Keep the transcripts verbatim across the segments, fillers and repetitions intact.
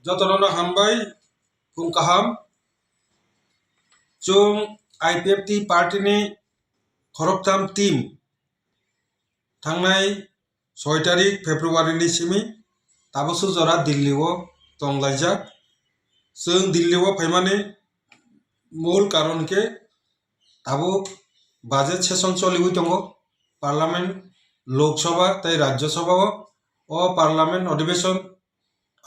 Jotono no hambai, phung kaham. Chwng I P F T party ni khoroktham team thangnai soi tarik February ni simi tabukso jora Delhi o tonglaijak. Chwng Delhi o phaimani mul karon khe tabuk budget session choliwi tongo, parliament, Lok Sabha tei Rajya Sabha o. O parliament odhibeshon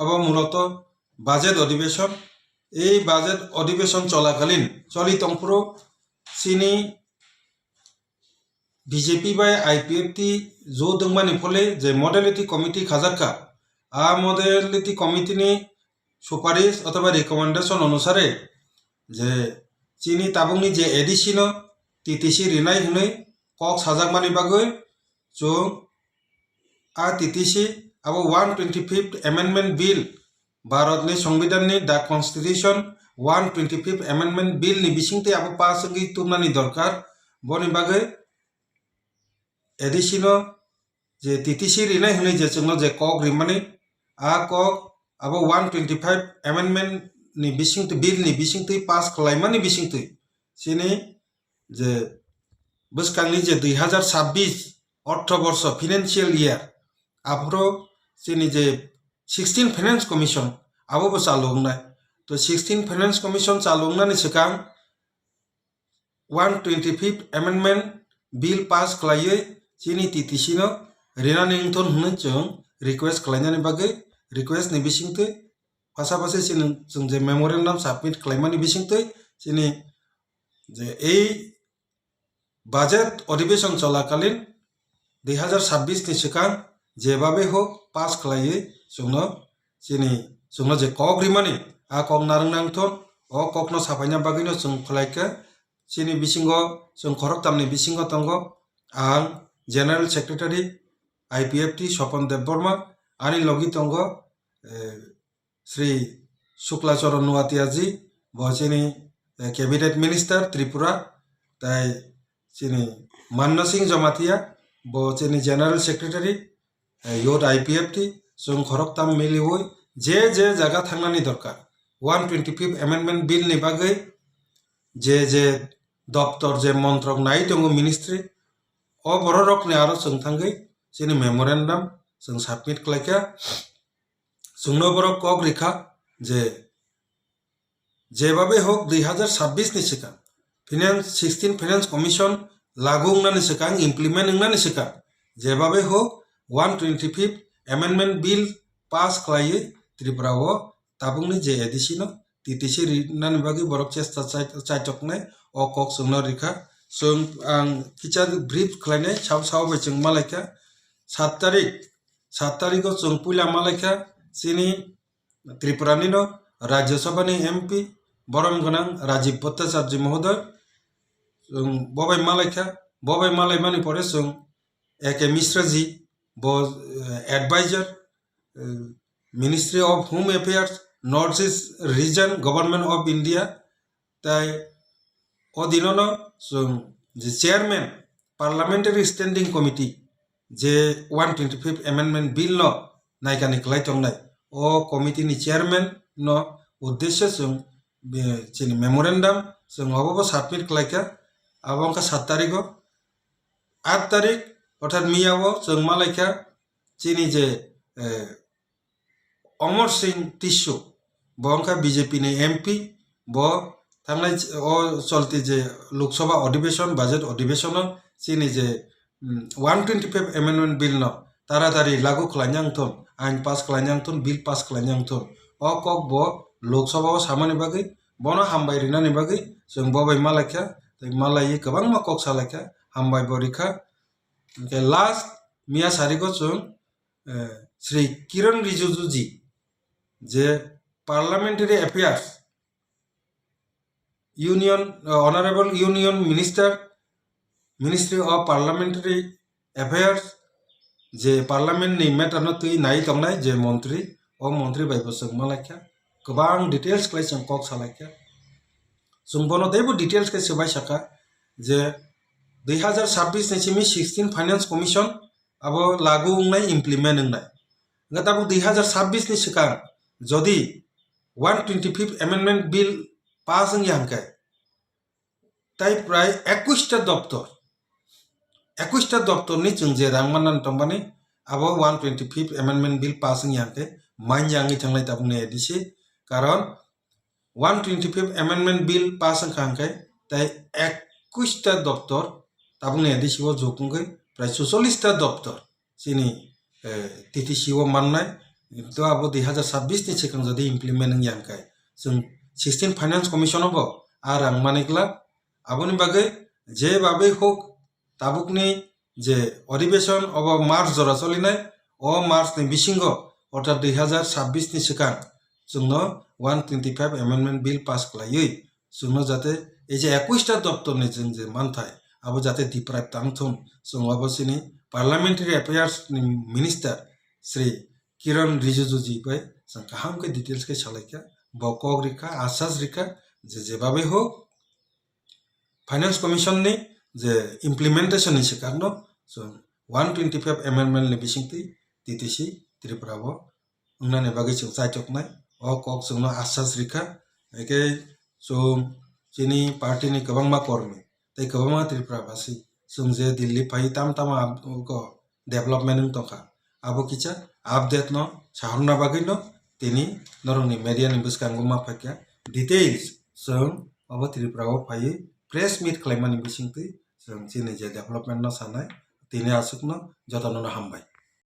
abo muloto budget odhibeshon. Ei budget odhibeshon cholakalin choli tongphuru chini B J P bai I P F T jo dwngmani phole je modality committee khajakha, a modality committee ni suparish othoba recommendation onusare je chini tabukni je A D C no T T C rinai hwnwi kok sajakmani bagwi chwng a T T C abo one twenty-fifth Amendment Bill, Bharatni Songbidanni The Constitution one twenty-fifth Amendment Bill ni bisingtwi abo pass wngwi tubnani dorkar. Boni bagwi A D C no je T T C rinai hwnwi je chwngno je kok rimani, a kok abo one twenty-five Amendment ni bisingtwi, Bill ni bisingtwi pass khlaimani bisingtwi chini je bwskangni je dui hazar sabbish ortho borsho financial year, aphuru chini je sixteen Finance Commission abo bo chalu wngnai. To sixteen Finance Commission chalu wngnani swkang one twenty-fifth Amendment Bill pass khlaiwi chini T T C no rinani wngthun hwnwi chwng request khlainani bagwi, request ni bisingtwi pasapasi chini chwng je memorandum submit khlaimani bisingtwi chini je ei budget odhibeshon cholakalin dui hazar sabbish ni swkang jebabe hok pass khlaiwi chwngno chini chwngno je kok rimani a kok narwk nangthok, o kokno sapaina bagwino chwng khlaikha. Chini bisingo chwng khoroktamni bisingo tongo, ang General Secretary I P F T Sopon Debbarma, ani logi tongo, eh, Shri Shukla Charan Nuatia ji, bo chini, eh, Cabinet Minister Tripura, tai chini Manna Singh Jamatia, bo chini General Secretary, eh, Youth I P F T, chwng khoroktam miliwi je je jaga thangnani dorkar. One twenty-fifth Amendment Bill ni bagwi je je doptor, je montrok nai tongo, ministry, o bororokni aro chwng thangwi chini memorandum chwng submit khlaikha. Chwngno borok kok rikha je jebabe hok dui hazar sabbish ni swkang Finance, sixteen Finance Commission lagu wngnani swkang, implement wngnani swkang jebabe hok one twenty-fifth Amendment Bill pass khlaiwi Tripura o tabukni je A D C no T T C rinani bagwi borok chesta chai-, chaitoknai, o kok chwngno rikha. Chwng ang kisa brief khlainai, sabo sabo bai chwng malaikha. Sat tarik, sat tariko chwng puila malaikha chini Tripura nino Rajya Sabha ni M P borom gwnang Rajiv Bhattacharjee Mohodoy, chwng bobai malaikha, bobai malaimani pore chwng A K Mishra ji, bo, eh, advisor, eh, Ministry of Home Affairs, North East Region, Government of India, tai o dinono chwng je chairman Parliamentary Standing Committee je one twenty-fifth Amendment Bill no naikani khlai tongnai, o committee ni chairman no uddesyo chwng, eh, chini memorandum chwng obo bo submit khlaikha. Abo wngkha sat tariko, aat tarik, orthat miyao chwng malaikha chini je, eh, Amar Singh Tisso, bo wngkha B J P ni M P, bo thangnai ch-, o cholti je Lok Sabha odhibeshon, budget odhibeshono chini je, mm, one twenty-five Amendment Bill no taratari lagu khlaina wngthun, ain pass khlaina wngthun, bill pass khlaina wngthun. O kok bo Lok Sabha o samani bagwi, bono hambai rinani bagwi chwng bobai malaikha, tei malaiwi kwbangma kok salaikha, hambai bo rikha. Hwnkhe last miya sariko chwng, eh, Shri Kiran Rijiju ji, je Parliamentary Affairs, Union, eh, Honorable Union Minister, Ministry of Parliamentary Affairs, je Parliament ni matter no twi nai tongnai je montri, o montri bai bo chwng malaikha, kwbang details khlai chwng kok salaikha. Chwng bono teibo details khe swbai sakha je dui hazar sabbish ni simi sixteen Finance Commission abo lagu wngnai, implement wngnai. Hwnkhe tabuk dui hazar sabbish ni swkang jodi One twenty fifth Amendment Bill pass wngya hwnkhe, tai prai ekush ta doptor, ekush ta doptor ni chwng je rang manna tongmani, abo one twenty fifth Amendment Bill pass wngya hwnkhe manya wngwi thanglai tabukni A D C. Karon one twenty fifth Amendment Bill pass wngkha hwnkhe tai ekush ta doptor tabukni A D C o jok wngwi prai chuchollis ta doptor chini, eh, T T C o mannai, to abo dui hazar sabbish ni swkang jodi implement wngya hwnkhe, chwng sixteen Finance Commission o bo a rang mani glak. Aboni bagwi je bagwi huk tabukni je odhibeson obo March jora cholinai, o March ni bisingo, orthat dui hazar sabbish ni swkang chwngno one twenty five Amendment Bill pass khlaiwi chwngno jate ei je ekush ta doptor ni chwng je manthai abo jate deprive tang thung, chwng obo chini Parliamentary Affairs ni Minister Shri Kiran Rijiju ji bai chwng kaham khe details khe salaikha, bo kok rikha, asas rikha je jebabe hok Finance Commission ni je implementation ni swkangno chwng one twenty five Amendment ni bisingtwi T T C Tripura o wngnani bagwi chwng chaichoknai. O kok chwngno asas rikha, hwnkhe chwng chini party ni kwbangma kormi tei kwbangma Tripura basi chwng je Delhi phai tam tamo ab-, ko development wng tongkha, abo kisa update no sahorna bagwi no tini norokni media ni bwskango ma phaikha. Details chwng obo Tripura o phaiwi press meet khlaimani bisingtwi chwng chini je development no sanai, tini aswkno jotono no hambai.